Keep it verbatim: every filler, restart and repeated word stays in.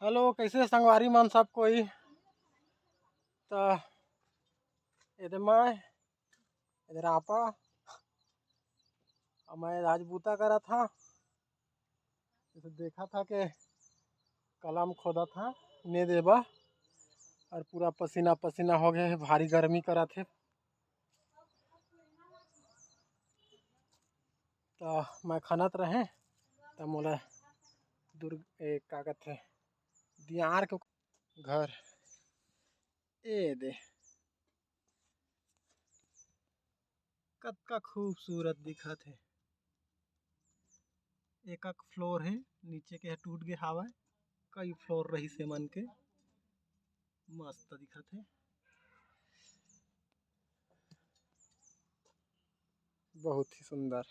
Hello, कैसे संगवारी मन सब कोई? त एदे मैं, एदे रापा, अउ मैं आज बूता करत हा। जैसे देखा था कि कलम खोदा था, ने देबा, और पूरा पसीना पसीना हो गए, भारी गर्मी करत हे। त मैं खनत रहे, त मोला दुर्ग, ए, का कहथे, दियार के घर, ए दे, कतका खूबसूरत दिखत हे। एक एक floor हे, नीचे के ह टूट गे हावय, कई floor रहिस हे मन के, मस्त दिखत हे, बहुत ही सुंदर।